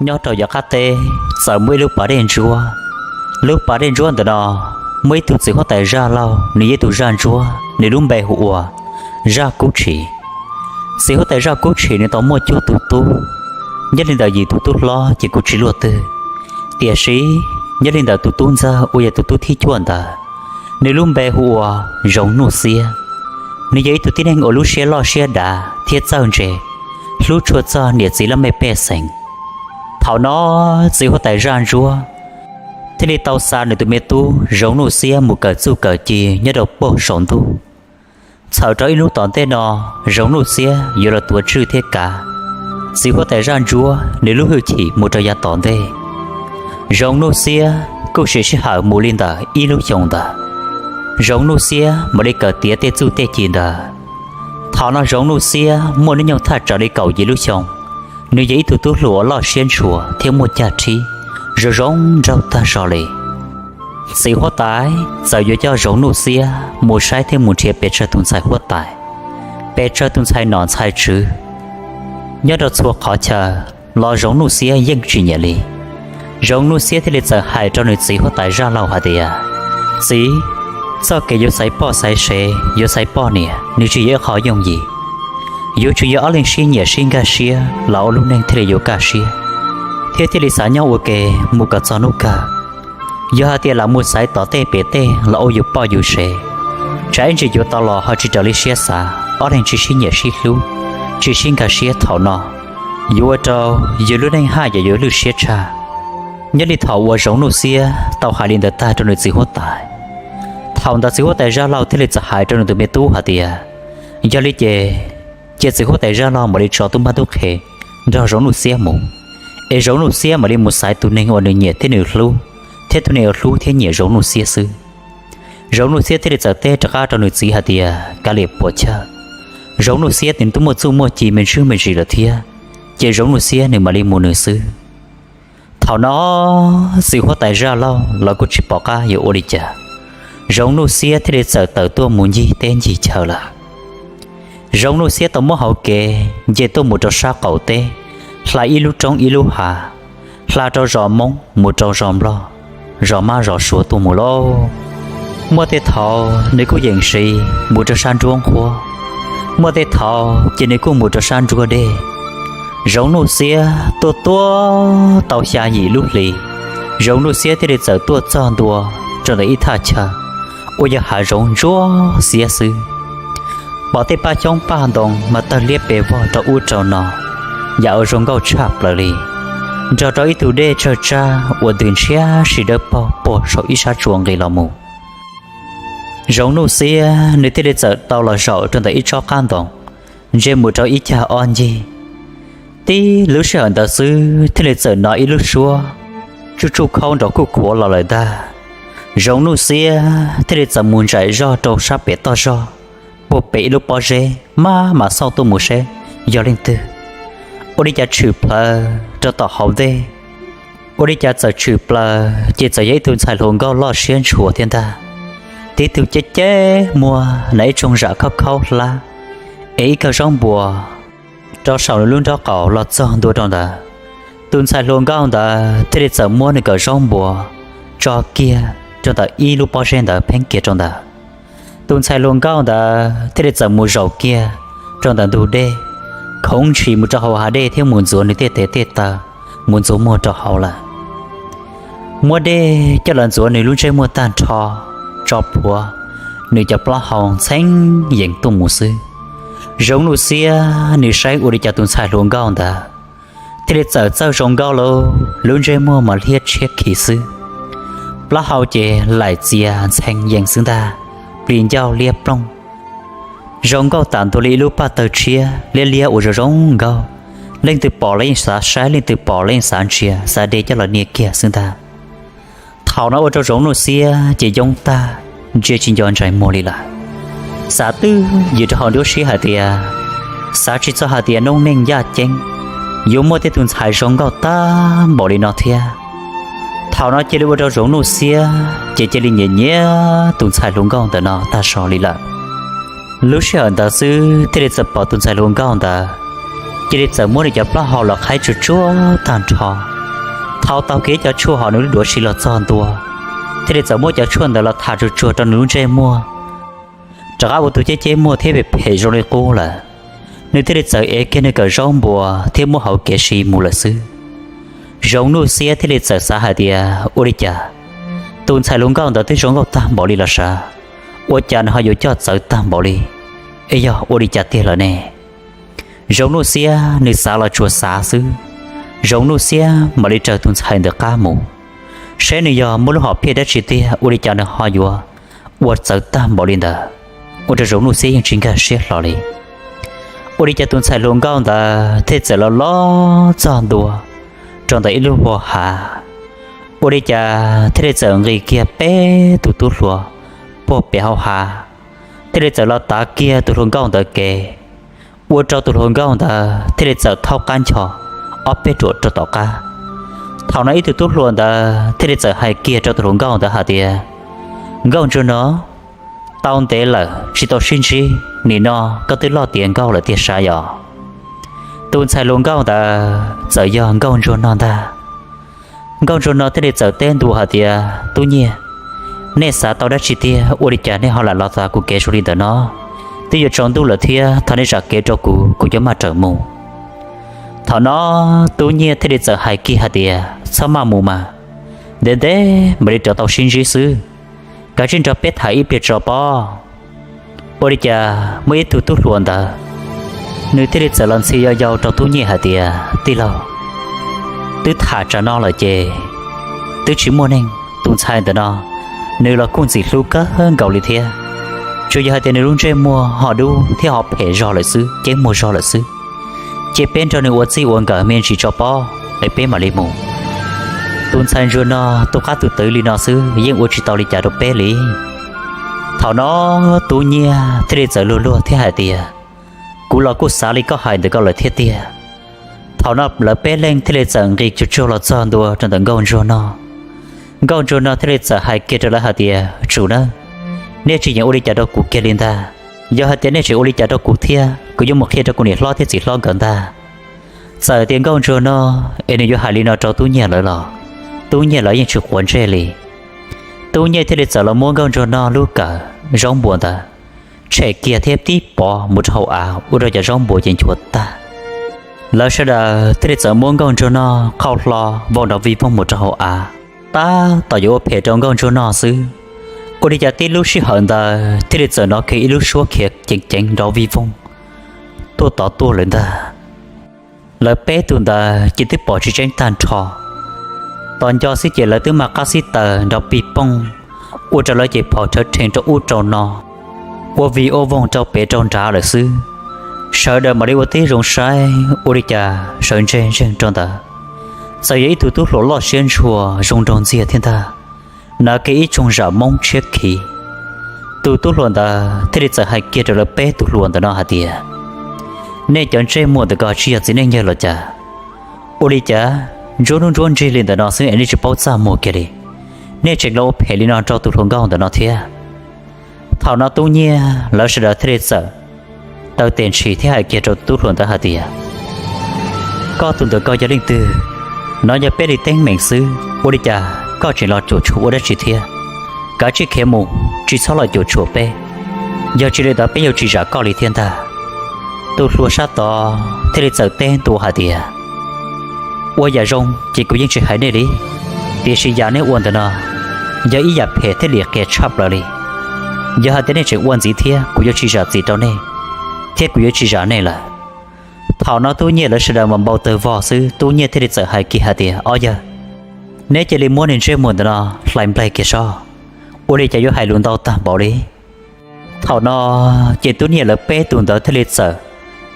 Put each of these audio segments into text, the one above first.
Nyob rau yav qab teb txawm muaj ib lub pas dej ntsuab. Lub pas dej ntsuab ntawm no muaj ib tug txiv huab tais zaj laug, nws yog ib tug zaj ntsuab, nws lub npe hu ua Zaj Kub Tshis. Txiv huab tais Zaj Kub Tshis nws tau muaj cuaj tus tub, nyob li ntawm yim tus tub hlob ces kuj tsis luaj twg. Tiam sis nyob li ntawm tus tub ntxawg uas yog tus tub thib cuaj ntawd, nws lub npe hu ua Zoov Nuj Xiab. Nws yog ib tug tib neeg uas lub siab loj siab dav thiab txawj ntse, hlub tshua txog niam txiv laj mej pej xeem. Thaum no txiv huab tais zaj ntsuab thiaj li tau xa nws tus me tub Zoov Nuj Xiab mus kawm txuj kawm ci nyob rau puag saum ntuj. Txhawm rau ib hnub tom ntej no, Zoov Nuj Xiab yuav los tuav tswj thiab kav txiv huab tais zaj ntsuab nws lub hwj chim mus rau yav tom ntej. Zoov Nuj Xiab kuj siv sij hawm mus li ntawm ib lub xyoos ntawd, Zoov Nuj Xiab mam li kawm tiav tej txuj tej ci ntawd. Thaum no Zoov Nuj Xiab muaj hnub nyoog thaj tsawg li kaum yim lub xyoo. Nws yog ib tug tub hluas uas loj siab ntshua thiab muaj caj rhib, zoo zoo nraug tag zog li. Txiv huab tais txawm yuav coj Zoov Nuj Xiab mus saib thiab mus nrhiav pes tsawg tus ntxhais huab tais, pes tsawg tus ntxhais nom ntxhais tswv nyob rau txhua qhov chaw los Zoov Nuj Xiab yeej tsis nyiam li. Zoov Nuj Xiab thiaj li txawm hais rau nws txiv huab tais zaj laug hais tias, Txiv, txoj kev yuav xaiv poj xaiv sev, yuav xaiv poj niam nws tsis yog ib qho yooj yim. Yuav tsum yog ob leeg sib nyiam sib nkag siab los ua lub neej thiaj li yuav kaj siab, thiab thiaj li xav nyob ua ke mus kom txog hnub kawg. Yog hais tias lam mus xaiv tom tej pem tej los ua yus poj yus sev, tsam ib ntsis yuav tau los ho tsis raws li siab xav, ob leeg tsis sib nyiam sib hlub, tsis sib nkag siab thaum no, yuav ua rau yus lub neej haj yam yuav lwj siab tshaj. Nyob li thaum uas Zoov Nuj Xiab tau hais li ntawd tag rau nws txiv huab tais, thaum ntawd txiv huab tais zaj laug thiaj li txawm hais rau nws tus me tub hais tias, Yog li ces, cia txiv huab tais zaj laug mam li tso tub npab tub qhe nrog Zoov Nuj Xiab mus, es Zoov Nuj Xiab mam li mus xaiv tus neeg uas nws nyiam thiab nws hlub, thiab tus neeg uas hlub thiab nyiam Zoov Nuj Xiab xwb. Zoov Nuj Xiab thiaj li txawm teb rov qab rau nws txiv hais tias, Kav liam puas chawj. Zoov Nuj Xiab nws twb muaj txuj muaj ci me ntsuj me ntsis lawm thiab, ces Zoov Nuj Xiab nws mam li mus nws xwb. Thaum no txiv huab tais zaj laug los kuj tsis pom qab yuav ua li cas, Zoov Nuj Xiab thiaj li txawm tawm tuaj mus ncig teb ncig chaw lawm. Zoov Nuj Xiab tau muab hauv kev nce tuaj mus rau sab qaum teb, hla ib lub roob ib lub hav, hla rau zos Hmoob mus rau zos Nplog, zos Mab zos Suav tuaj mus lauj. Muaj tej thaum nws kuj yeem siv mus rau sab nruab nqhuab, muaj tej thaum ces nws kuj mus rau sab nruab dej. Zoov Nuj Xiab tuaj tuaj tau xya yim lub hlis, Zoov Nuj Xiab thiaj li txawm tuaj txog ntua rau ntawm ib thaj chaw uas yog hav zoov ntsuab xiab xwb. Pom tej paj xyoob paj ntoo mas tawg liab pes vog rau ub rau no, yam uas zoo nkauj tshaj plaws li, nrog rau ib tug dej tsawg tsag uas ntws ntshiab si dawb paug puag saum ib sab tsua nqis los mus. Zoov Nuj Xiab nws thiaj li txawm tau los zaum rau ntawm ib tsob qab ntoo, ntsia mus rau ib cag ob ncig. Tib lub sij hawm ntawd xwb thiaj li txawm hnov ib lub suab tsuj tsuj khaub nrov kuj khuav los lawm ntag. Zoov Nuj Xiab thiaj li txawm mus ntsaim zog rau sab pem toj zog, puag pem ib lub pob zeb maj mam xauj tuaj mus seb yog leej twg. Ua li cas tshwm plaws rau tom hauv ntej, ua li cas txawm tshwm plaws ces txawm yog ib tug ntxhais hluas nkauj loj siab ntshua thiab ntag. Tib tug ceb ceb muag, hnav ib tsoog zam khaub khaub hlab, es ib kawm zaub npua rau saum nws lub nrob qaum los txog ntua rau ntawd. Tus ntxhais hluas nkauj ntawd thiaj li txawm muab nws kawm zaub npua tso kiag rau ntawm ib lub pob zeb ntawd pheeb kiag rau ntawd. Tus ntxhais hluas nkauj ntawd thiaj li txawm mus zaum kiag rau ntawm ntug dej, khoov ntshis mus rau hauv hav dej thiab mus ntxuav nws tej tes tej taw, mus ntxuav muag rau hauv lawm. Muab dej coj los ntxuav nws lub ntsej muag tag nrho, tso plhuav nws cov plaub hau ntxhee yees tuaj mus xwb. Zoov Nuj Xiab nws saib ua li cas tus ntxhais hluas nkauj ntawd thiaj li txawm txawj zoo nkauj lauj, lub ntsej muag mas liab tshiab khiv xwb, plaub hau ces laim txias ntxhee yees xwb ntag, plis ncauj liab ploog. Zoo nkauj tas ntua li ib lub paj tawg tshiab liab liab uas zoo zoo nkauj. Leej twg pom los yeej xav saib, leej twg pom los yeej xav ntsia, xav de coj los nias kiag xwb ntag. Thaum no ua rau Zoov Nuj Xiab ces yoob tag, ntsia tsis nco ntsais muag li lawm. Xav twb ywm rau hauv nruab siab hais tias, xav tsis txog hais tias noob neej yaj ceeb yuav muaj tej tus ntxhais zoo nkauj tag npaum li no thiab. Thaum no cia li ua rau Zoov Nuj Xiab ces cia li nyiam nyiam tus ntxhais hluas nkauj ntawm no tag zog li lawm. Lub sij hawm ntawd xwb thiaj li txawm pom tus ntxhais hluas nkauj ntawd cia li txawm muab nws cov plaub hau los qhaib tsuag tsuag tag nrho, Thau tau kiag ib co tshuaj hos nws lub duav si los txog ntua, thiaj li txawm muab cov tshuaj ntawd los tham tsuag tsuag rau nws lub ntsej muag, rov qab ua tus ceb ceb muag thiab phem phem zoo li qub lawm. Nws thiaj li txawm ev kiag nws kawm zaub npua thiab muab hauv kev siv mus lawm xwb. Zoov Nuj Xiab thiaj li txawm xav hais tias ua li cas tus ntxhais hluas nkauj ntawd twb zoo nkauj tag npaum li los sav, ua cas nws ho yuav coj txawv tag npaum li, es yog ua li cas tiag lawm ne? Zoov Nuj Xiab nws xav los tsuas xav xwb, Zoov Nuj Xiab mam li raws tus ntxhais ntawd qab mus, saib nws yog muaj lub hom phiaj dab tsi tiag ua li cas nws ho yuav ua txawv tag npaum li ntawd, ua rau Zoov Nuj Xiab yeej tsis nkag siab hlo li. Ua li cas tus ntxhais hluas nkauj ntawd thiaj txawm los los txog ntua rau ntawm ib lub hau hav, ua li cas thiaj li txawm nqis kiag peb tus tub hluas puag pem hau hav, thiaj li txawm los tav kiag tus hluas nkauj ntawd kev, ua rau tus hluas nkauj ntawd thiaj li txawm thaub qab ncho ob peb ruam rau tom qab. Thaum no ib tug tub hluas ntawd thiaj li txawm hais kiag rau tus hluas nkauj ntawd hais tias, Nkauj ntsuag no, tau ntev lawm tsis tau sib ntsib, nim no koj twb loj tiav nkauj lawm tiag sav yom? Tus ntxhais hluas nkauj ntawd txawm yog nkauj ntsuag no ntag. Nkauj ntsuag no thiaj li txawm teb ntua hais tias, Tub Nyiaj, nej xav tau dab tsi tiag ua li cas nej ho lam los tav kuv kev zoo li ntawm no? Twb yuav tsaus ntuj lawm thiab, thov nej zam kev rau kuv, kuv cov maj rawm mus. Thaum no Tub Nyiaj thiaj li txawm hais kiag hais tias, Txhob maj mus mas, ntev ntev mam li rov tau sib ntsib xwb, kav tsij nrog peb tham ib pliag tso pob. Ua li cas muaj ib tug tub hluas ntawd, nws thiaj li txawm los ntxhi yau yau rau Tub Nyiaj hais tias, Tij laug, twb tham tsam no lawm ces twb tsis muaj neeg, tus ntxhais ntawm no nws los kuj ntxim hlub kawg nkaus li thiab, tsuas yog hais tias nws lub ntsej muag ho dub thiab ho phem zog lawm xwb, ceb muag zog lawm xwb. Cia peb nrog nws ua txij ua nkawm me ntsis tso pob es peb mam li mus. Tus ntxhais ntsuag no tus qab tus twv li no xwb yeej ua tsis tau li cas rau peb li. Thaum no Tub Nyiaj thiaj li txawm luag luag thiab hais tias, Kuv los kuj xav li koj hais ntawm koj lawm thiab tiag. Thaum no lawv peb leeg thiaj li txawm nqis tsuag tsuag los txog ntua rau ntawm nkauj ntsuag no. Nkauj ntsuag no thiaj li txawm hais kiag rau lawv hais tias, Tsum nawb, nej tsis nyeem ua li cas rau kuv kiag li ntag. Yog hais tias nej tseem ua li cas rau kuv thiab, kuv yuav mus qhia rau kuv niam hlob thiab txiv hlob nkawd ntag. Txawm tias nkauj ntsuag no es nws yuav hais li no rau Tub Nyiaj lawv los Tub Nyiaj lawv yeej tsis quav ntsej li. Tub Nyiaj thiaj li txawm los muab nkauj ntsuag no lub kawm zaub npua ntawd tshem kiag thiab tib pov mus rau hauv av ua rau cov zaub npua ces nchuav tag. Lawv sawv daws thiaj li txawm muab nkauj ntsuag no qhau hlo vau nrov vij voog mus rau hauv av. Tab tom yuav ua phem rau nkauj ntsuag no xwb, ua li cas tib lub sij hawm ntawd thiaj li txawm hnov kiag ib lub suab khiav ceev ceev nrov vij voog tuaj tod tuaj lawm ntag. Lawv peb tus ntawd ces twb pom tsis tseeb tag nrho. Tos nco xwb ces lawv twb mas qab xib taws nrov pij pooj, ua rau lawv ces phom rhawv rhees rau ub rau no, ua vij ua voog rau pem rau nrad lawm xwb. Sawv daws mam li ua tib zoo saib ua li cas sawv ntseg ntseeg rau ntawd, txawm yog ib tug tub hluas loj siab ntshua zoo nraug ntxiag thiab ntag, hnav kiag ib tsoog zam Hmoob tshiab khiv. Tus tub hluas ntawd thiaj li txawm hais kiag rau lawv peb tus hluas ntawm no hais tias, Nej cov ntsej muag ntawm ko tsis yog txiv neej yawg los cas? Ua li cas ntsuab hnub ntsuab ntsig li ntawm no xwb es nej tsis paub txaj muag kiag li? Nej tseem los ua phem li no rau tus hluas nkauj ntawm no thiab. Thaum no Tub Nyiaj lawv sawv daws thiaj li txawm taw tes ntshis thiab hais kiag rau tub hluas ntawd hais tias, Koj tus ntawm koj yog leej twg? No yog peb li teeb meem xwb, ua li cas koj tseem los cuam tshuam ua dab tsi thiab? Kav tsij khiav mus, tsis txhob los cuam tshuam peb, yog tsis li ntawd peb yuav tsis zam koj li thiab ntag. Tus hluas sab tod thiaj li txawm teb ntua hais tias, Ua yam zoo ces kuv yeej tsis hais nej li, tiam sis yam nej ua ntawm no yog ib yam phem thiab lim qias tshaj plaws li. Yog hais tias nej tseem ua ntxiv thiab kuv yuav tsis zam txim rau nej, thiab kuv yuav tsis zam nej lawm. Thaum no Tub Nyiaj lawv sawv daws mas npau taws vog xwb, Tub Nyiaj thiaj li txawm hais kiag hais tias, Ob yawg, neb cia li muab niag ntsej muag ntawm no hlais nplaig kiag soj, ua li cas yuav hais lus ntau tag npaum li. Thaum no ces Tub Nyiaj lawv peb tus ntawd thiaj li txawm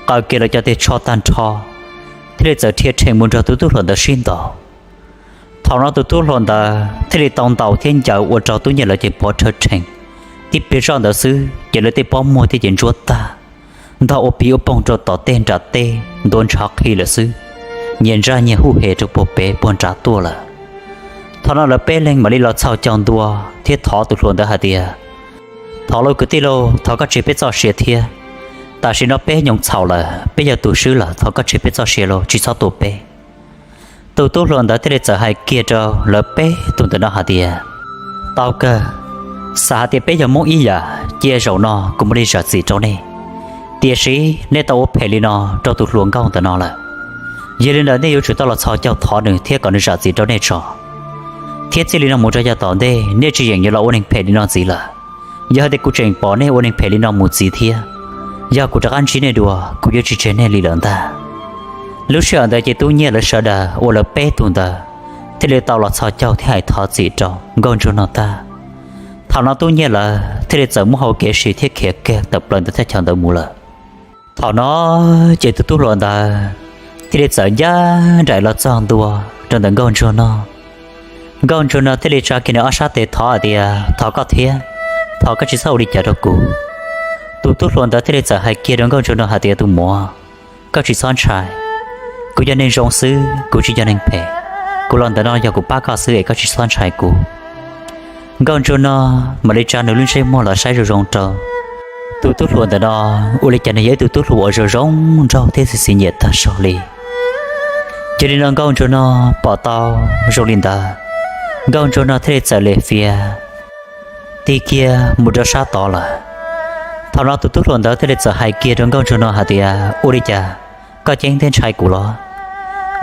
qaws kiag lawv cov tes tsho tag nrho, thiaj li txawm rhia rhees mus nrog tus tub hluas ntawd sib ntaus. Thaum no tus tub hluas ntawd thiaj li tau ntaus thiab ncaws ua rau Tub Nyiaj lawv ces pov rhawv rhees. Tib pliag zoj ntawd xwb ces lawv tej pob muag thiaj ces ntsuab tag, ntog ua pig ua poog rau tom tej nram teb ntua ntshav qhi lawm xwb, nyias ntsaj nyias huj hes rau puag pem puag nrad tuaj lawm. Thaum no lawv peb leeg mam li los txhaum caug ntua thiab thov tus hluas ntawd hais tias, Thov lauj kwv tij lauj, thov koj tseg peb txoj sia thiab. Tam sim no peb nyoos txhaum lawm, peb yog tus swb lawm, thov koj tseg peb txoj sia lauj, tsis txhob tua peb. Tus tub hluas ntawd thiaj li txawm hais kiag rau lawv peb tug ntawm no hais tias, tau kawg, xav hais tias peb yog Hmoob ib yam, cia zaum no kuv mam li zam txim rau nej. Tiam sis nej tau ua phem li no rau tus hluas nkauj ntawm no lawm, yog li ntawd nej yuav tsum tau los txhos caug thov nws thiab kom nws zam txim rau nej tso. Thiab txij li no mus rau yav tom ntej nej tsis yeem yuav los ua neeg phem li no ntxiv lawm. Yog hais tias kuv tseem pom nej ua neeg phem li no mus ntxiv thiab, yog kuv rov qab ntsib nej dua kuv yuav tsis tseg nej li lawm ntag. Lub sij hawm ntawd ces Tub Nyiaj lawv sawv daws uas lawv peb tug ntawd thiaj li tau los txhos caug thiab hais thov txim rau Nkauj Ntsuag no tag. Thaum no Tub Nyiaj lawv thiaj li txawm muab hau kev si thiab khiav kiag tawm plaws ntawm thaj chaw ntawd mus lawm. Thaum no ces tus tub hluas ntawd thiaj li txawm ncaj nraim los txog ntua rau ntawm Nkauj Ntsuag no. Nkauj Ntsuag no thiaj li tsa kiag nws ob sab tes thov hais tias, thov koj thiab, thov koj tsis txhob ua li cas rau kuv. Tus tub hluas ntawd thiaj li txawm hais kiag rau Nkauj Ntsuag no hais tias, tus muam, koj tsis txhob ntshai, kuv yog neeg zoo xwb, kuv tsis yog neeg phem. Kuv los ntawm no yog kuv pab koj xwb es koj tsis txhob ntshai kuv. Nkauj Ntsuag no mam li tsa nws lub ntsej muag los saib zoo zoo rau tus tub hluas ntawm no, ua li cas nws yog ib tug tub hluas uas zoo zoo nraug thiab txi txi nyiam tag zog li. Yog li no Nkauj Ntsuag no pom tau zoo li ntawd, Nkauj Ntsuag no thiaj li txawm le fiav tig kiag mus rau sab tod lawm. Thaum no tus tub hluas ntawd thiaj li txawm hais kiag rau Nkauj Ntsuag no hais tias, ua li cas, koj ceeb thiab ntshai kuv los?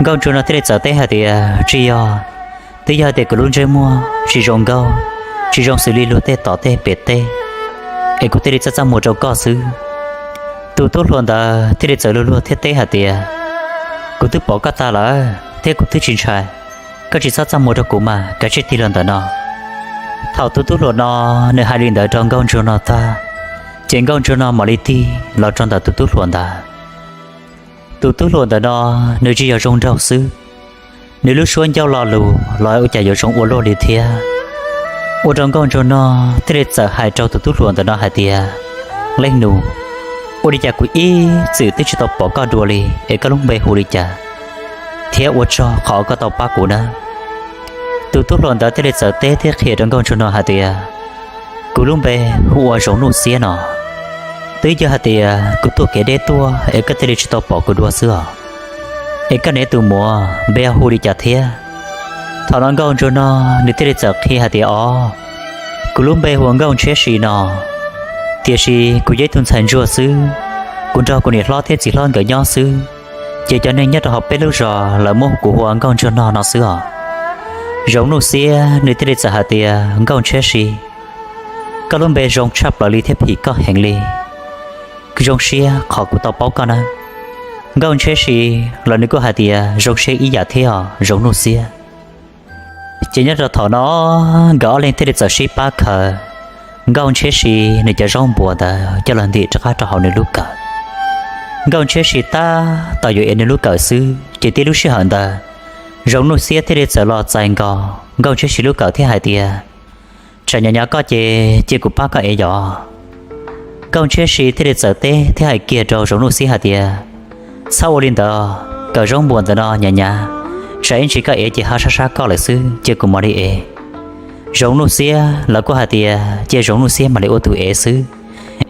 Nkauj Ntsuag no thiaj li txawm teb hais tias, tsis yog, twb yog hais tias kuv lub ntsej muag tsis zoo nkauj, tsis zoo xws li luag tej tom tej pem teb, es kuv thiaj li txaj txaj muag rau koj xwb. Tus tub hluas ntawd thiaj li txawm luag luag thiab teb hais tias, kuv twb pom koj tag lawm thiab kuv twb tsis ntshai, koj tsis txhob txaj muag rau kuv mas, kav tsij tig los ntawm no. Thaum tus tub hluas no nws hais li ntawd rau Nkauj Ntsuag no tag, ces Nkauj Ntsuag no mam li tig los rau ntawm tus tub hluas ntawd. Tus tub hluas ntawm no nws tsis yog zoo nraug xwb, nws lub suab ncauj lo lus los ua cas yuav zoo ua luaj li thiab. Ua rau Nkauj Ntsuag no thiaj li txawm hais rau tus tub hluas ntawm no hais tias, leej nus, ua li cas kuv ib txwm twb tsis tau pom koj dua li es koj lub npe hu li cas, thiab ua tsaug qhov koj tau pab kuv nawb. Tus tub hluas ntawd thiaj li txawm teb thiab qhia rau Nkauj Ntsuag no hais tias, kuv lub npe hu ua Zoov Nuj Xiab no. Twb yog hais tias kuv tuaj kev deb tuaj es koj thiaj li tsis tau pom kuv dua xwb os. Es koj niam tus muam npe hu li cas thiab? Thaum no Nkauj Ntsuag no nws thiaj li txawm qhia hais tias, o, kuv lub npe hu ua Nkauj Ntshiab Si no, tiam sis kuv yog ib tug ntxhais ntsuag xwb. Kuv nrog kuv niam hlob thiab txiv hlob nkawd nyob xwb, ces cov neeg nyob rau hauv peb lub zos lawv muab kuv hu ua Nkauj Ntsuag no no xwb os. Zoov Nuj Xiab nws thiaj li txawm hais tias, Nkauj Ntshiab Si, koj lub npe zoo tshaj plaws li thiab phim koj heev li. Zoo siab qhov kuv tau paub koj nawb. Nkauj Ntshiab Si los nws kuj hais tias, zoo siab ib yam thiab os Zoov Nuj Xiab. Ces nyob rau thaum no nkawd ob leeg thiaj li txawm sib pab khaws Nkauj Ntshiab Si nws cov zaub npua ntawd coj los ntim rov qab rau hauv nws lub kawm. Nkauj Ntshiab Si tab tom yuav ev nws lub kawm xwb ces tib lub sij hawm ntawd Zoov Nuj Xiab thiaj li txawm los txais nkaus Nkauj Ntshiab Si lub kawm thiab hais tias, tsam nyam nyam koj ces cia kuv pab koj ev yom. Nkauj Ntshiab Si thiaj li txawm teb thiab hais kiag rau Zoov Nuj Xiab hais tias, txhob ua li ntawd, kawm zaub npua ntawm no nyam nyam, tsam ib ntsis koj ev ces ho sab sab koj lawm xwb, cia kuv mam li ev. Zoov Nuj Xiab los kuj hais tias cia Zoov Nuj Xiab mam li ua tus ev xwb,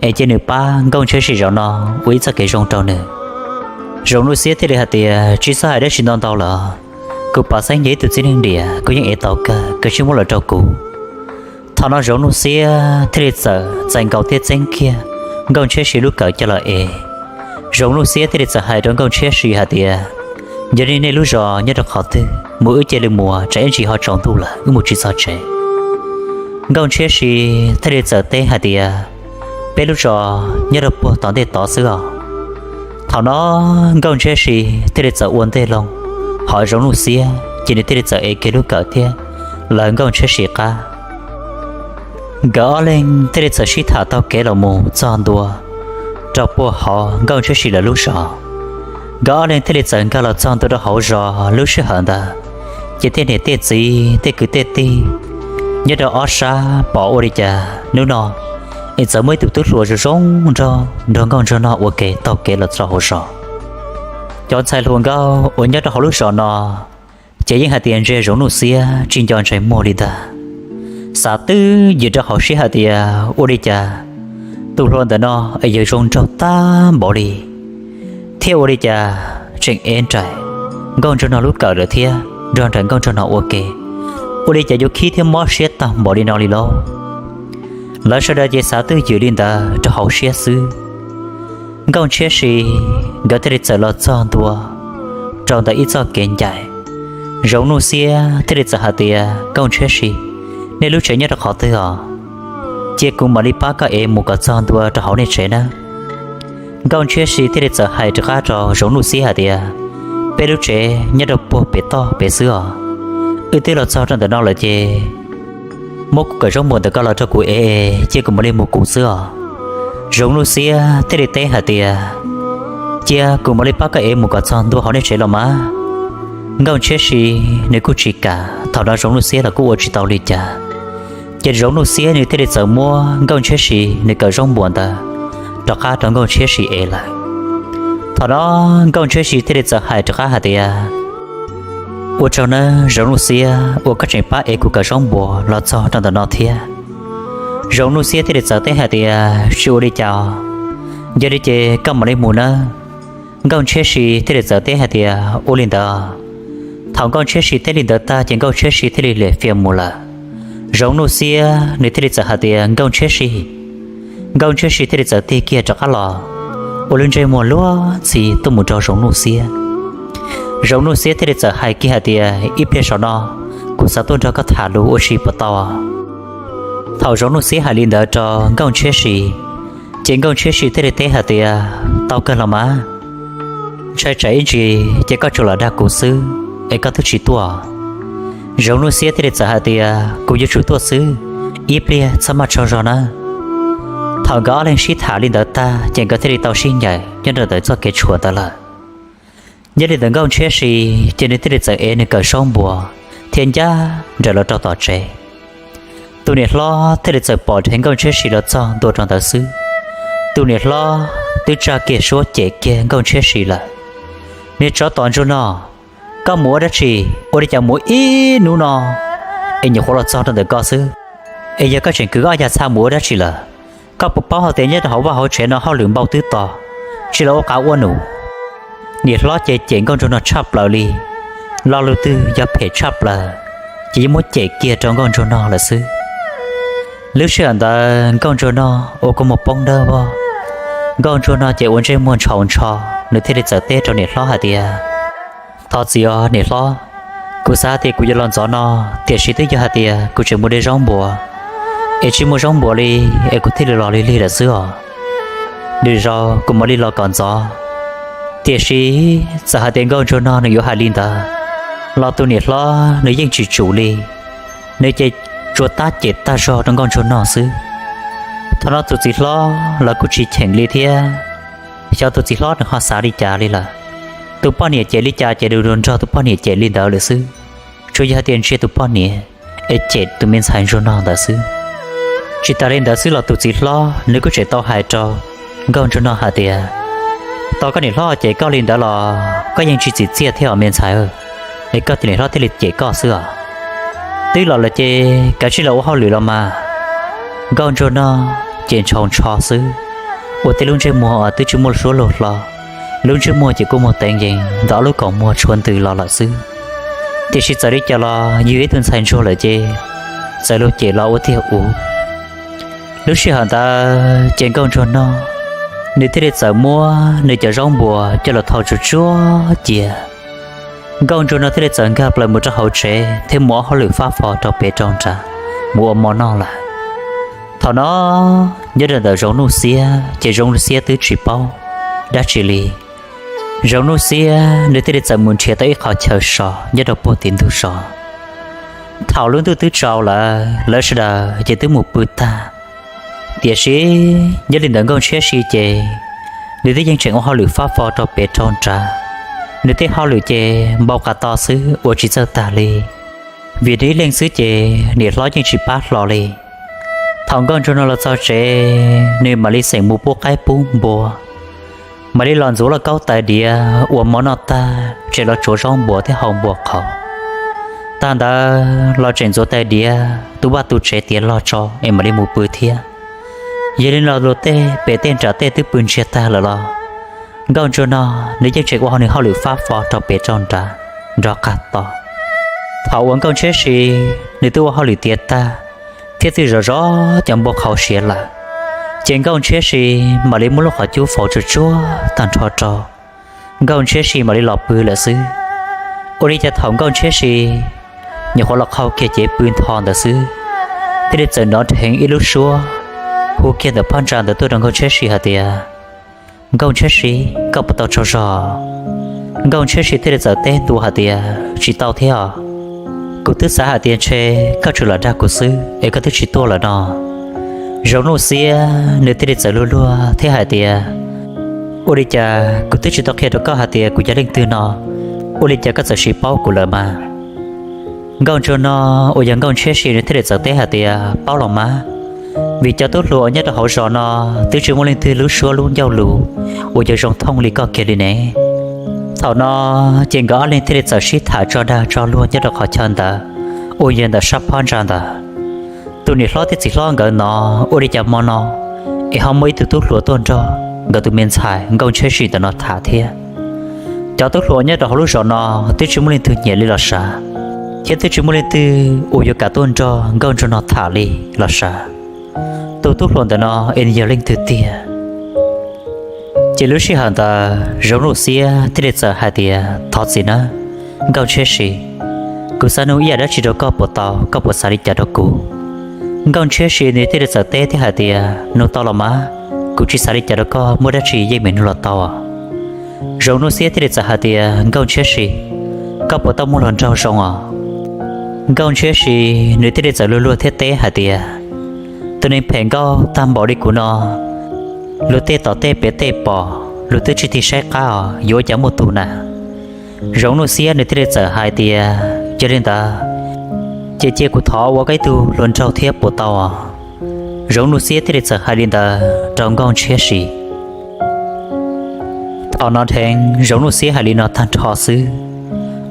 es cia nws pab Nkauj Ntshiab Si zaum no ua ib txoj kev zoo rau nws. Zoov Nuj Xiab thiaj li hais tias, tsis txhob hais dab tsi ntau ntau lawm, kuv pom xeeb yog ib tug txiv neej diam, kuv yeej ev tau kawg, koj cia muab los rau kuv. Thaum no Zoov Nuj Xiab thiaj li txawm txais nkaus thiab txeeb kiag Nkauj Ntshiab Si lub kawm coj los ev. Zoov Nuj Xiab thiaj li txawm hais rau Nkauj Ntshiab Si hais tias, yog li nej lub zos nyob rau qhov twg, mus wb cia li mus, tsam ib ntsis ho tsaus ntuj lawm wb mus tsis txog tsev. Nkauj Ntshiab Si thiaj li txawm teb hais tias, peb lub zos nyob rau puag tom ntej tod xwb os. Thaum no Nkauj Ntshiab Si thiaj li txawm ua ntej loo, hos Zoov Nuj Xiab ces nws thiaj li txawm ev kiag lub kawm thiab lawv Nkauj Ntshiab Si qab. Nkawd ob leeg thiaj li txawm sib tham taug kev los mus txog ntua rau puag hauv Nkauj Ntshiab Si lawv lub zos. Nkawd ob leeg thiaj li txawm nkag los txog ntua rau hauv zos. Lub sij hawm ntawd ces tej niam tej txiv tej kwv tej tij nyob rau ob sab pom ua li cas hnub no es txawm muaj ib tug tub hluas zoo zoo nraug nrog Nkauj Ntsuag no ua ke taug kev los rau hauv zos. Cov ntxhais hluas nkauj uas nyob rau hauv lub zos no ces yeej hais tias ntse Zoov Nuj Xiab tsis nco ntshai muag li ntag. Xav twb ywm rau hauv siab hais tias ua li cas tus hluas ntawm no es yuav zoo nraug tag npaum li, thiab ua li cas tseem ev nraim Nkauj Ntsuag no lub kawm lawm thiab. nrog nraim Nkauj Ntsuag Nog ua ke, ua li cas yuav khib thiab mob siab tag npaum li no li lauj? Lawv sawv daws ces xav twj ywm li ntawd rau hauv siab xwb. Nkauj Ntshiab Si nkawd thiaj li txawm los txog ntua rau ntawm ib txoj kev ncaim. Zoov Nuj Xiab thiaj li txawm hais tias, Nkauj Ntshiab Si, nej lub tsev nyob rau qhov twg os? Cia kuv mam li pab koj ev mus kom txog ntua rau hauv nej tsev nawb. Nkauj Ntshiab Si thiaj li txawm hais rov qab rau Zoov Nuj Xiab hais tias, Peb lub tsev nyob rau puag pem toj pem xwb os. Wb twb los txog rau ntawm no lawm ces muab kuv kawm zaub npuas ntawm koj los rau kuv ev, cia kuv mam li mus kuv xwb os. Zoov Nuj Xiab thiaj li teb hais tias, Cia kuv mam li pab koj ev mus kom txog ntua hauv nej tsev los mas. Nkauj Ntshiab Si nws kuj tsis kam, thaum no Zoov Nuj Xiab los kuj ua tsis tau li cas. Ces Zoov Nuj Xiab nws thiaj li txawm muab Nkauj Ntshiab Si nws kawm zaub npuas ntawd rov qab rau Nkauj Ntshiab Si ev lawm. Thaum no Nkauj Ntshiab Si thiaj li txawm hais rov qab hais tias, Ua tsaug nawb Zoov Nuj Xiab uas koj tseem pab ev kuv kawm zaub npuas los txog rau ntawm no thiab. Zoov Nuj Xiab thiaj li txawm teb hais tias, Tsis ua li cas, yog li ces koj mam li mus nawb. Nkauj Ntshiab Si thiaj li txawm teb hais tias, Ua li ntawd. Thaum Nkauj Ntshiab Si teb li ntawd tag ces Nkauj Ntshiab Si thiaj li liam fias mus lawm. Zoov Nuj Xiab nws thiaj li txawm hais tias, Nkauj Ntshiab Si. Nkauj Ntshiab Si thiaj li txawm tig kiag rov qab los, ua lub ntsej muag luag ntxhi tuaj mus rau Zoov Nuj Xiab. Zoov Nuj Xiab thiaj li txawm hais kiag hais tias, Ib pliag saum no kuv xav tuaj nrog koj tham lus ua si puas tau? Thaum Zoov Nuj Xiab hais li ntawd rau Nkauj Ntshiab Si, ces Nkauj Ntshiab Si thiaj li teb hais tias, Tau kawg los mas. Ntshai tsam ib ntsis ces koj tsuas los dag kuv xwb es koj twb tsis tuaj. Zoov Nuj Xiab thiaj li txawm hais tias, Kuv yuav tsum tuaj xwb, ib pliag txhob maj tsaug zog nawb. Thaum nkawd ob leeg sib tham li ntawd tag ces nkawd thiaj li tau sib ncaim nyob rau ntawm txoj kev tshuam ntawd lawm. Nyob li ntawd Nkauj Ntshiab Si ces nws thiaj li txawm ev nws kawm zaub npuas thiab ncaj nraim los rau tom tsev. Tus niam hlob thiaj li txawm pom dheev Nkauj Ntshiab Si los txog ntua rau ntawd xwb, tus niam hlob twb tsa kiag suab cem kiag Nkauj Ntshiab Si lawm. Niag tsov tom ntsuag no, koj mus ua dab tsi? Ua li cas mus ib hnub no es nyuam qhuav los txog rau ntawm koj xwb, es yog koj tseem kwv ob yag txha mus ua dab tsi lawm? Koj puas paub hais tias nyob rau hauv vaj hauv tsev no hauj lwm npau twb tos, tsis los ua qav ua num? Niam hlob ces cem Nkauj Ntsuag no tshaj plaws li, lo lus twg yog phem tshaj plaws ces yeej muab cem kiag rau Nkauj Ntsuag no lawm xwb. Lub sij hawm ntawd Nkauj Ntsuag no ua kua muag poob dawb vog. Nkauj Ntsuag no ces ua ntsej muag ntshaus ntsho, nws thiaj li txawm teb rau niam hlob hais tias, Thov txim os niam hlob, kuv xav hais tias kuv yuav los ntxov no, tiam sis twb yog hais tias kuv tseem mus de zaub npuas es tsis muaj zaub npuas li es kuv thiaj li los lig lig lawm xwb os. Lwm zaus kuv mam li los kom ntxov. Tiam sis txawm hais tias Nkauj Ntsuag no nws yuav hais li ntawd los tus niam hlob nws yeej tsis tsum li, nws ces tsuas tab cem tag zog rau Nkauj Ntsuag no xwb. Thaum no tus txiv hlob los kuj tsis cheem li thiab, xyov tus txiv hlob nws ho xav li cas li lawm. Tus poj niam cem li cas ces nws nrog tus poj niam cem li ntawd lawm xwb, tsuas yog hais tias ntsia tus poj niam es cem tus me ntxhais Ntsuag no ntawd xwb. Tsis tas li ntawd xwb los tus txiv hlob nws kuj tseem tau hais rau Nkauj Ntsuag no hais tias, Tau koj niam hlob cem koj li ntawd los koj yeej tsis txim txiaj thiab os me ntxhais, es koj tus niam hlob thiaj li cem koj xwb os. Twb los lawm ces kav tsij los ua hauj lwm los mas. Nkauj Ntsuag no ces ntshaus ntsho xwb, ua tej lub ntsej muag twb tsis muaj suab luag hlo, lub ntsej muag ces kua muag teev yees ntawm ob lub kaus muag tshuav ntws los lawm xwb. Tiam sis txawm li cas los yog ib tug ntxhais ntsuag lawm ces txawm luag cem los ua tiag ua. Lub sij hawm ntawd ces Nkauj Ntsuag no nws thiaj li txawm muab nws cov zaub npuas coj los thau tsuag tsuag cia. Nkauj Ntsuag no thiaj li txawm nkag plaws mus rau hauv tsev thiab mus ua hauj lwm fab fo rau pem rau nrad, mus ua mov noj lawm. Thaum no nyob rau ntawm Zoov Nuj Xiab ces Zoov Nuj Xiab twb tsis paub dab tsi li. Zoov Nuj Xiab nws thiaj li txawm mus nrhiav tau ib qho chaw so nyob rau puag tim ntug zos. Thaum lub ntuj twb tsaus lawm, lawv sawv daws ces twb mus pw tag. Tiam sis nyob li ntawm Nkauj Ntshiab Si ces nws twb yeej tseem ua hauj lwm fab fo rau pem rau nrad. Nws tej hauj lwm ces npau qas to xwb, ua tsis txawj tag li, vim nws ib leeg xwb ces niam hlob yeej tsis pab hlo li. Thaum Nkauj Ntsuag no los txog tsev, nws mam li xeem mus pub qaib pub npua, mam li los ntxuav lauj kaub tais diav ua mov noj tag tseem los tsuav zaub npuas thiab hau npua qhauv. Tag ntawd los tseem ntxuav tais diav tu vaj tu tsev tiav log tso es mam li mus pw thiab. Yog li no luag tej pem tej nram tej twb pw ntsiag tag lawm los Nkauj Ntsuag no nws yeej tseem ua nws hauj lwm fab fo rau pem rau nrad nrov qab to. Thaum uas Nkauj Ntshiab Si nws twb ua hauj lwm tiav tag thiab twb zov zov cov npua qhauv siav lawm, ces Nkauj Ntshiab Si mam li muab lub qhov cub faus tsuag tsuag tag nrho rau, Nkauj Ntshiab Si mam li los pw lawm xwb. Ua li cas thaum Nkauj Ntshiab Si nyuam qhuav los qhau kiag cev pw ntho ntawd xwb, thiaj li txawm hnov dheev ib lub suab hu kiag ntawm phab ntsa ntawd tuaj rau Nkauj Ntshiab Si hais tias, Nkauj Ntshiab Si, koj puas tau tsaug zog? Nkauj Ntshiab Si thiaj li txawm teb ntua hais tias, Tsis tau thiab os. Kuv twb xav hais tias ntshe koj tsuas los dag kuv xwb es koj twb tsis tuaj lawm no. Zoov Nuj Xiab nws thiaj li txawm luag luag thiab hais tias, Ua li cas kuv twb tsis tau qhia rau koj hais tias kuv yog leej twg no, ua li cas koj txawm sis paub kuv lawm mas? Nkauj Ntsuag no uas yog Nkauj Ntshiab Si nws thiaj li txawm teb hais tias, Paub los mas, vim cov tub hluas uas nyob rau hauv zos no twb tsis muaj leej twg lub suab lub ncauj lus uas yuav zoo thooj li koj kiag li ne. Thaum no ces nkawd ob leeg thiaj li txawm sib tham tso dag tso luag nyob rau qhov chaw ntawd uas yog ntawm sab phab ntsa ntawd. Tus niam hlob thiab txiv hlob nkawd hnov ua li cas hmo no es ho muaj ib tug tub hluas tuaj nrog nkawd tus me ntxhais Nkauj Ntshiab Si ntawm no tham thiab. Cov tub hluas nyob rau hauv lub zos no twb tsis muaj leej twg nyiam li los sav, thiab twb tsis muaj leej twg uas yuav kam tuaj nrog Nkauj Ntsuag no tham li los sav. Tus tub hluas ntawm no es nws yog leej twg tiag? Ces lub sij hawm ntawd Zoov Nuj Xiab thiaj li txawm hais tias, Thov txim nawb, Nkauj Ntshiab Si. Kuv xav nug ib yam dab tsi rau koj puas tau, koj puas xav li cas rau kuv? Nkauj Ntshiab Si nws thiaj li txawm teb thiab hais tias, Nug tau los mas, kuv tsis xav li cas rau koj, muaj dab tsi yeej meem nug los tau. Zoov Nuj Xiab thiaj li txawm hais tias, Nkauj Ntshiab Si, koj puas tau muaj hluas nraug zoo os? Nkauj Ntshiab Si nws thiaj li txawm luag luag thiab teb hais tias, Tus neeg phem nkauj tag npaum li kuv no, luag tej tom tej pem tej pom luag twb tsis tig saib qab os, yuav ua cas muaj tus na? Zoov Nuj Xiab nws thiaj li txawm hais tias, Yog li ntawd ces cia kuv thov ua koj ib tug hluas nraug thiab puas tau os? Zoov Nuj Xiab thiaj li txawm hais li ntawd rau Nkauj Ntshiab Si. Thaum no dheev Zoov Nuj Xiab hais li no tag nrho xwb,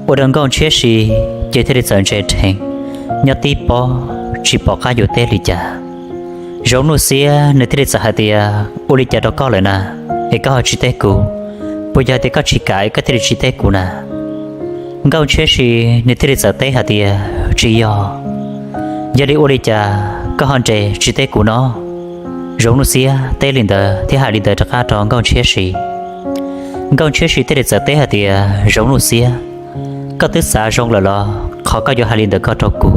ua rau Nkauj Ntshiab Si ces thiaj li txawm ntse dheev, nyob tib pob tsis pom qab yuav teb li cas. Zoov Nuj Xiab nws thiaj li txawm hais tias, Ua li cas rau koj lawm na, es koj ho tsis teb kuv? Puas yog hais tias koj tsis kam es koj thiaj li tsis teb kuv na? Nkauj Ntshiab Si nws thiaj li txawm teb hais tias, Tsis yog. Yog li ua li cas koj ho nres tsis teb kuv no? Zoov Nuj Xiab teb li ntawd thiab hais li ntawd rov qab rau Nkauj Ntshiab Si. Nkauj Ntshiab Si thiaj li txawm teb hais tias, Zoov Nuj Xiab, koj twb xav zoo lawm los qhov koj yuav hais li ntawd ko rau kuv?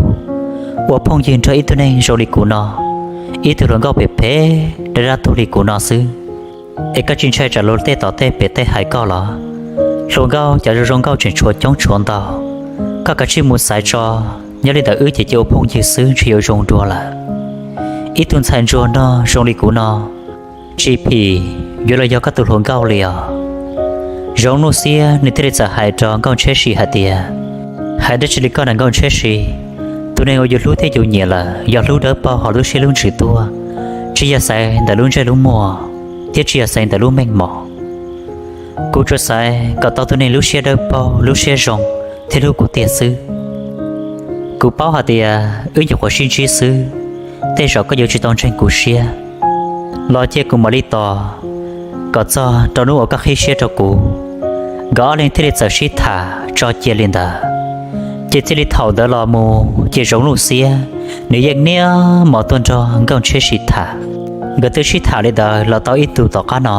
Ua phooj ywg nrog ib tug neeg zoo li kuv no, ib tug hluas nkauj phem phem dab dab tuag li kuv no xwb, es koj tsis ntshai tsam luag tej tom tej pem tej hais koj los? Hluas nkauj cov zoo zoo nkauj tseem tshuav coob tshuav ntau, koj kav tsij mus xaiv tso. Nyob li ntawd wb ces cia ua phooj ywg xwb ntshe yuav zoo dua lawm. Ib tug ntxhais ntsuag no zoo li kuv no, tsis phim yuav los yog koj tus hluas nkauj li os. Zoov Nuj Xiab nws thiaj li txawm hais rau Nkauj Ntshiab Si hais tias, Hais dab tsi li koj na Nkauj Ntshiab Si? Tus neeg uas yus hlub thiab yus nyiam lawm yog hlub dawb paug hauv lub siab lub ntsws tuaj, tsis yog xaiv ntawm lub ntsej lub muag, thiab tsis yog xaiv ntawm lub meej mom. Kuv tsuas xaiv kom tau tus neeg lub siab dawb paug, lub siab zoo thiab hlub kuv tiag xwb. Kuv paub hais tias wb nyuam qhuav sib ntsib xwb, tej zaum koj yuav tsis tau ntseeg kuv siab. Los cia kuv mam li tos kom txog rau hnub uas koj qhib siab rau kuv. Nkawd ob leeg thiaj li txawm sib tham tso cia li ntawd. Ces txij li thaum ntawd los mus ces Zoov Nuj Xiab nws yeej niaj hmo tuaj nrog Nkauj Ntshiab Si tham. Nkawd twb sib tham li ntawd los tau ib ntus tom qab no,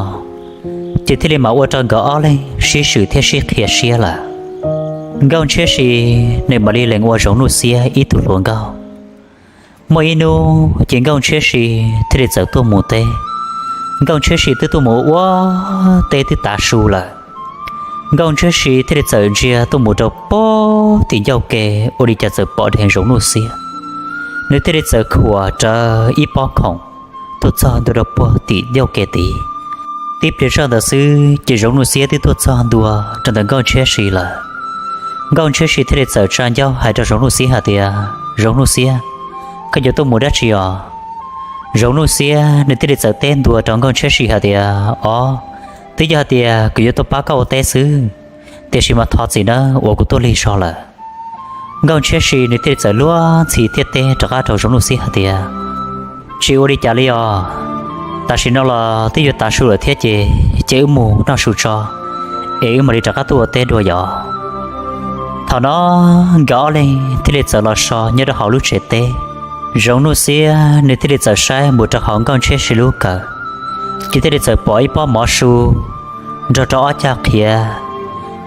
ces thiaj li mam ua rau nkawd ob leeg sib swm thiab sib qhia siab lawm. Nkauj Ntshiab Si nws mam li lees ua Zoov Nuj Xiab ib tug hluas nkauj. Muaj ib hnub ces Nkauj Ntshiab Si thiaj li txawm tuaj mus teb. Nkauj Ntshiab Si twb tuaj mus ua teb twb tav su lawm. Nkauj Ntshiab Si thiaj li txawm ntsia tuaj mus rau puag tim ncauj ke, ua li cas txawm pom dheev Zoov Nuj Xiab. Nws thiaj li txawm khuam rawv ib pob khoom tuaj txog ntua rau puag tim ncauj ke tid. Tib pliag zoj ntawd xwb ces Zoov Nuj Xiab twb tuaj txog ntua rau ntawm Nkauj Ntshiab Si lawm. Nkauj Ntshiab Si thiaj li txawm tsa ncauj hais rau Zoov Nuj Xiab hais tias, Zoov Nuj Xiab, koj yuav tuaj mus dab tsi os? Zoov Nuj Xiab nws thiaj li txawm teb ntua rau Nkauj Ntshiab Si hais tias, Ob, twb yog hais tias kuv yuav tuaj pab koj ua teb xwb, tiam sis mas thov txim nawb uas kuv tuaj lig zog lawm. Nkauj Ntshiab Si nws thiaj li txawm luag ntxhi thiab teb rov qab rau Zoov Nuj Xiab hais tias, Tsis ua li cas li os, tam sim no los twb yuav tav su lawm thiab ces cia wb mus noj su tso, es wb mam li rov qab tuaj ua teb dua yom. Thaum no nkawd ob leeg thiaj li txawm los so nyob rau hauv lub tsev teb. Zoov Nuj Xiab nws thiaj li txawm saib mus rau hauv Nkauj Ntshiab Si lub kawm, ces thiaj li txawm pom ib pob mov su nrog rau ob cag qhiav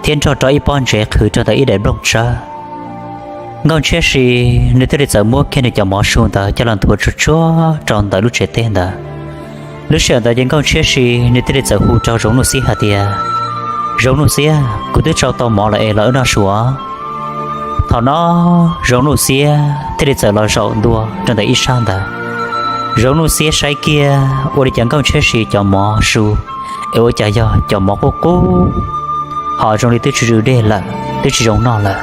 thiab nrog rau ib pob ntsev qhwv rau ntawm ib daim nplooj tsawb. Nkauj Ntshiab Si nws thiaj li txawm muab kiag nws cov mov su ntawd coj los nthuav tsuag tsuag rau ntawm lub tsev teb ntawd. Lub sij hawm ntawd ces Nkauj Ntshiab Si nws thiaj li txawm hu rau Zoov Nuj Xiab hais tias, Zoov Nuj Xiab, kuv twb tsau tau mov lawm es los wb noj su os. Thaum no Zoov Nuj Xiab thiaj li txawm los zaum ntua rau ntawm ib sab ntawd. Zoov Nuj Xiab saib kiag ua li cas Nkauj Ntshiab Si cov mov su es ua cas yog cov mov qub qub, ho zoo li twb tsw tsw dej lawm, twb tsis zoo noj lawm.